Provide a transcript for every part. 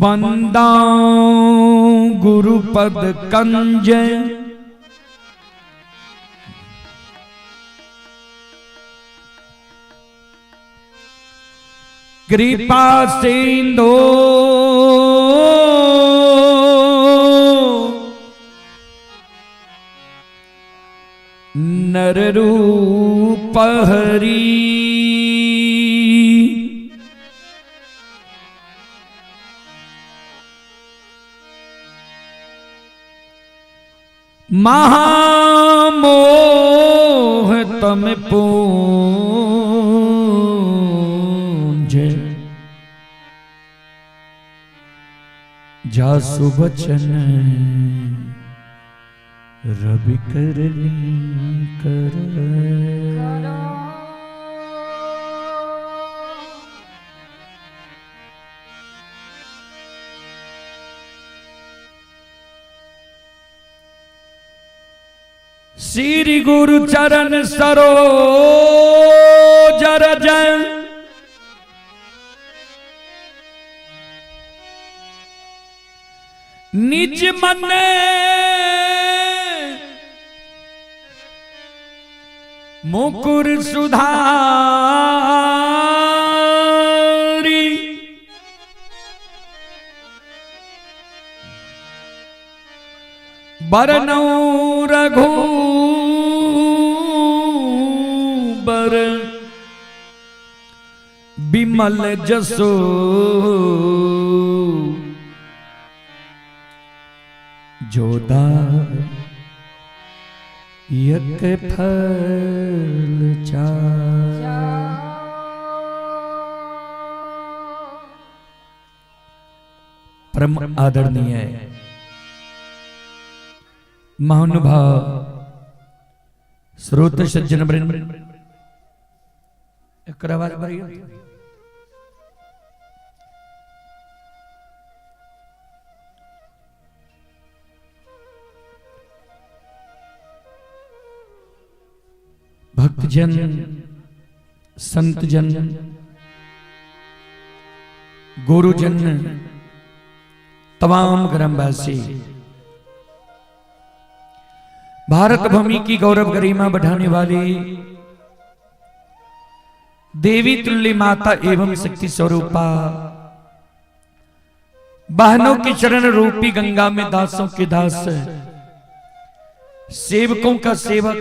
बंदा गुरुपद कंज। कृपा सिंधु नर रूप हरि। महामोह तम पूंज जासु बचन रवि करनी कर। श्री गुरु चरण सरोज रज निज मन मुकुर सुधारी। बरनौ रघुबर बिमल जसो जोदा यक फल चार। परम आदरणीय महानुभाव श्रोत सज्जन वृंद, एक आवाज भरियो। भक्तजन, संतजन, गुरुजन, तमाम ग्रामवासी, भारत भूमि की गौरव गरिमा बढ़ाने वाली देवी तुल्य माता एवं शक्ति स्वरूपा, बहनों के चरण रूपी गंगा में दासों के दास, सेवकों का सेवक,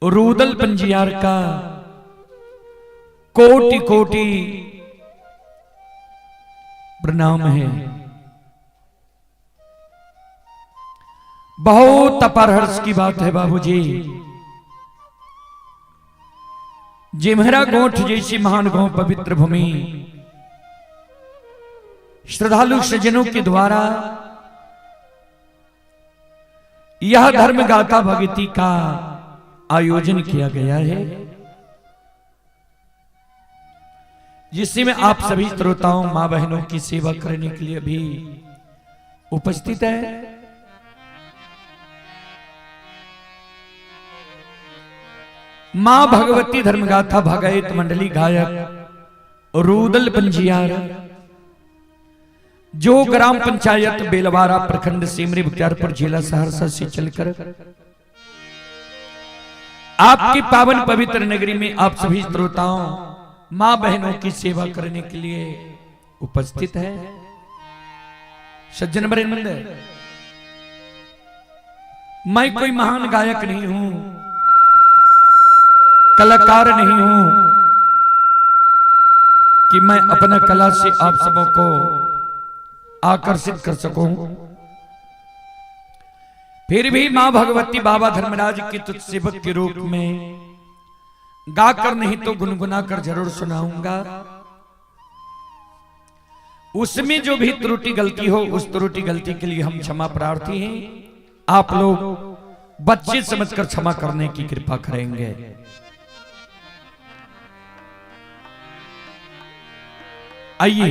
रूदल पंजियार का कोटि कोटि प्रणाम है। बहुत अपार हर्ष की बात है बाबूजी, जिमहरा गोठ जैसी महान गौ पवित्र भूमि श्रद्धालु सज्जनों के द्वारा यह धर्म गाथा भगती का आयोजन किया गया है, जिसमें आप सभी श्रोताओं मां बहनों की सेवा करने के लिए भी उपस्थित है। मां भगवती धर्मगाथा भगत मंडली गायक रूदल पंजियार, जो ग्राम पंचायत बेलवारा प्रखंड सिमरी बख्तियारपुर जिला सहरसा से चलकर आपकी पावन पवित्र नगरी में आप सभी श्रोताओं मां बहनों की सेवा करने के लिए उपस्थित है। सज्जन वृंद, मैं कोई महान गायक नहीं हूं, कलाकार नहीं हूं कि मैं अपना कला से आप सबों को आकर्षित कर सकूं। फिर भी मां भगवती बाबा धर्मराज के तुच्छ सेवक के रूप में गाकर नहीं तो गुनगुना कर जरूर सुनाऊंगा। उसमें जो भी त्रुटि गलती हो, उस त्रुटि गलती के लिए हम क्षमा प्रार्थी हैं। आप लोग बच्चे समझकर क्षमा करने की कृपा करेंगे। आइए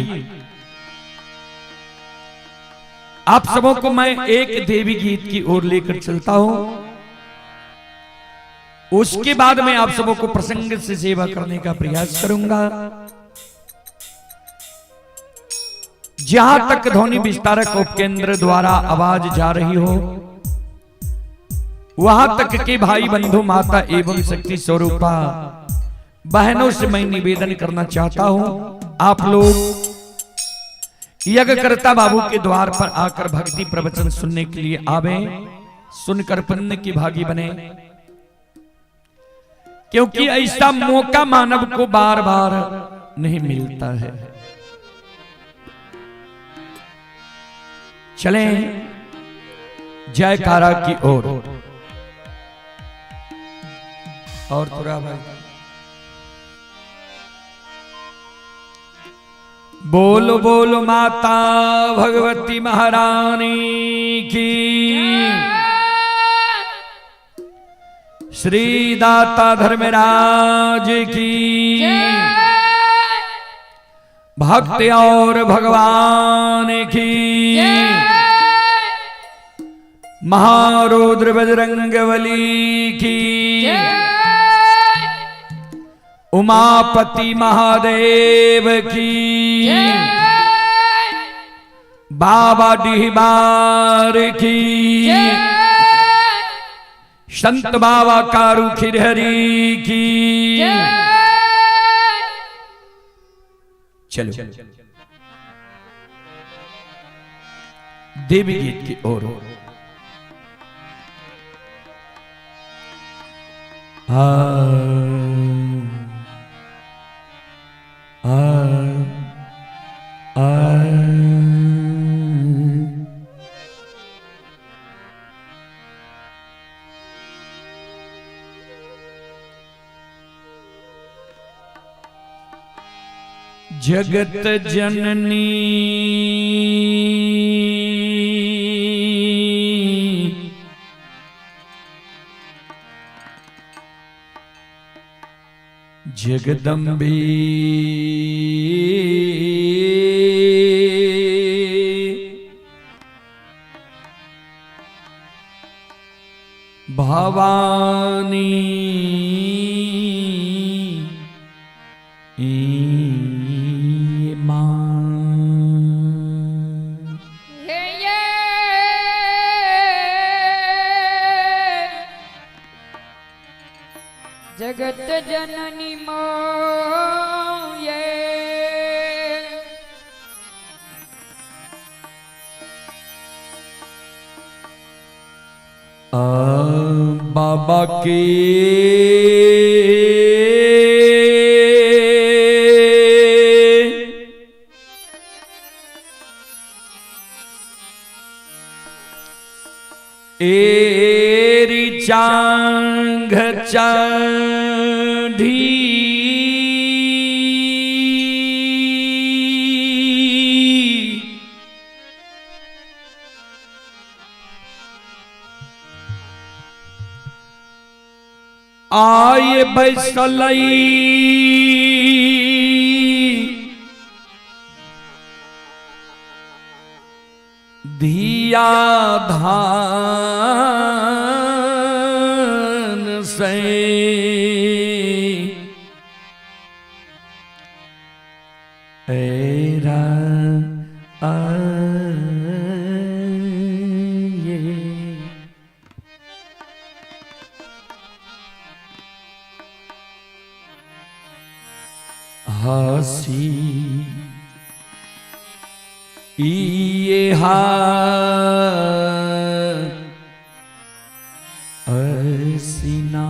आप सबों को मैं एक देवी गीत की ओर लेकर चलता हूं, उसके बाद मैं आप सबों को प्रसंग से सेवा करने का प्रयास करूंगा। जहां तक ध्वनि विस्तारक उपकेंद्र द्वारा आवाज जा रही हो, वहां तक के भाई बंधु, माता एवं शक्ति स्वरूपा बहनों से मैं निवेदन करना चाहता हूं, आप लोग यज्ञकर्ता बाबू के द्वार पर आकर भक्ति प्रवचन सुनने के लिए आवे, सुनकर पुण्य की भागी बने, क्योंकि ऐसा मौका मानव को बार बार नहीं मिलता है। चलें जयकारा की ओर। और थोड़ा भाई बोलो बोलो माता भगवती महारानी की, श्री दाता धर्मराज की, भक्त और भगवान की, महारुद्र बजरंगबली की, उमापति महादेव की, बाबा डिहबार की, संत बाबा कारू खिरहरी की। चलो देवी गीत की ओर। आ आ आ जगत जननी जगदम्बी भवानी जगत जननी मोये बाबा के एरी चांग चाढ़ी आए बैसलई धिया धान से एरा आए हसी ये हसीना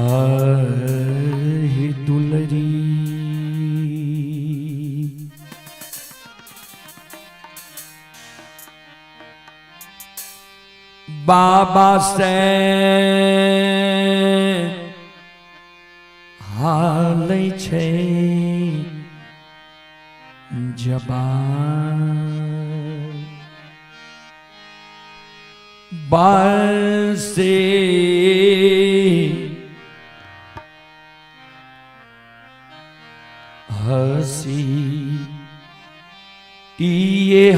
आहे दुलरी बाबा से हाल छे जबान बासे हसी ये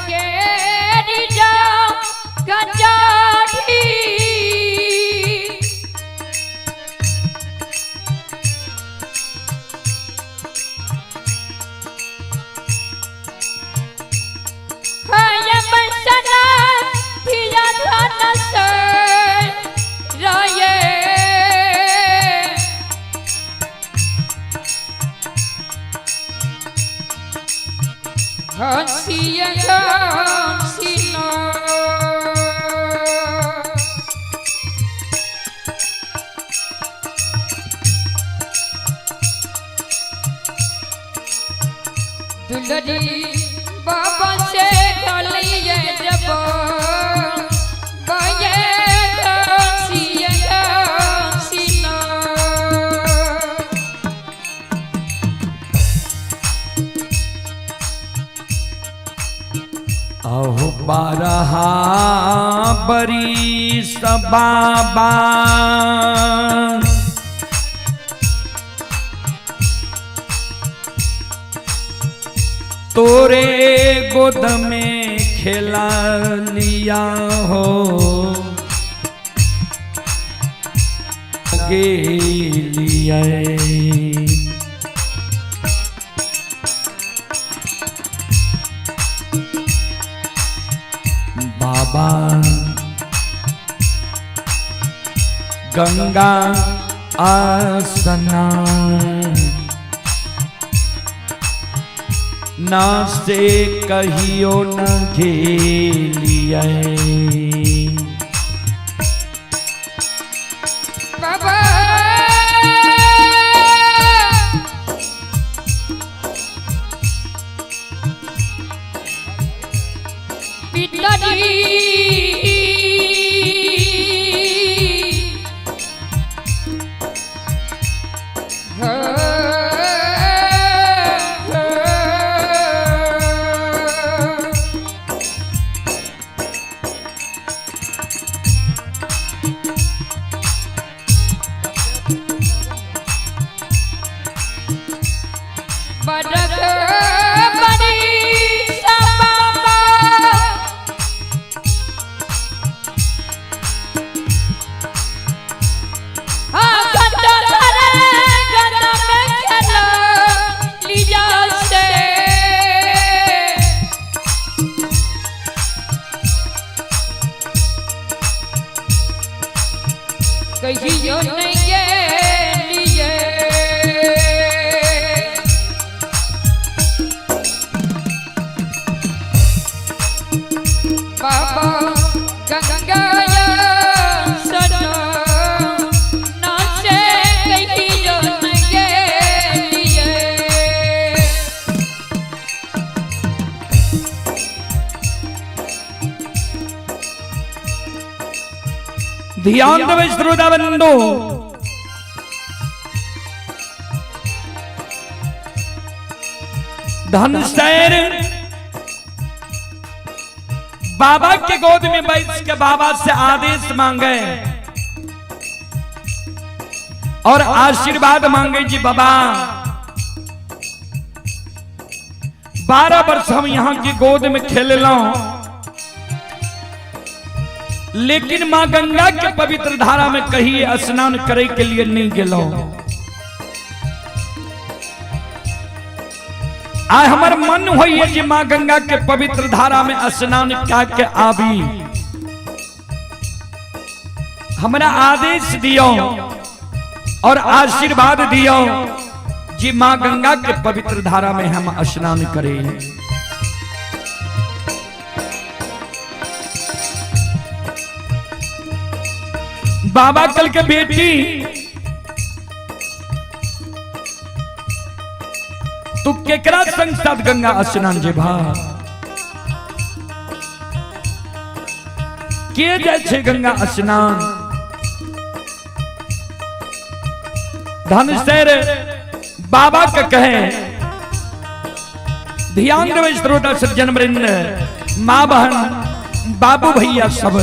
के जा गंजाठी दुलरी बाबा से गलिए जब बये हंसिए हंसिना। अहो बारहा बरीस बाबा तोरे गोद में खेला लिया हो गे लिया। बाबा गंगा आसना ना से कहियो न घेलिए। बाबा पिताजी कहियो नहीं लिए। बाबा गंगा सनो नाचे कहियो नहीं लिए। ध्यान देवे श्रोता बंधु, धनसैर बाबा के गोद में बैठ के बाबा से आदेश मांगे और आशीर्वाद मांगे जी बाबा 12 वर्ष हम यहां की गोद में खेल लो, लेकिन मां गंगा के पवित्र धारा में कहीं स्नान करे के लिए नहीं गेलो। आय हमर मन होइए जे मां गंगा के पवित्र धारा में स्नान क्या के आबी, हमरा आदेश दियो और आशीर्वाद दियो जी मां गंगा के पवित्र धारा में हम स्नान करें। बाबा कल के बेटी तू केकरा संग साथ गंगा स्नान जेबा, के जाय छे गंगा स्नान? धनसैर बाबा के कहे, ध्यान देवे श्रोता सज्जन वृंद, माँ बहन बाबू भैया सब,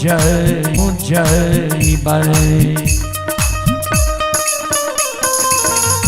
जय जय।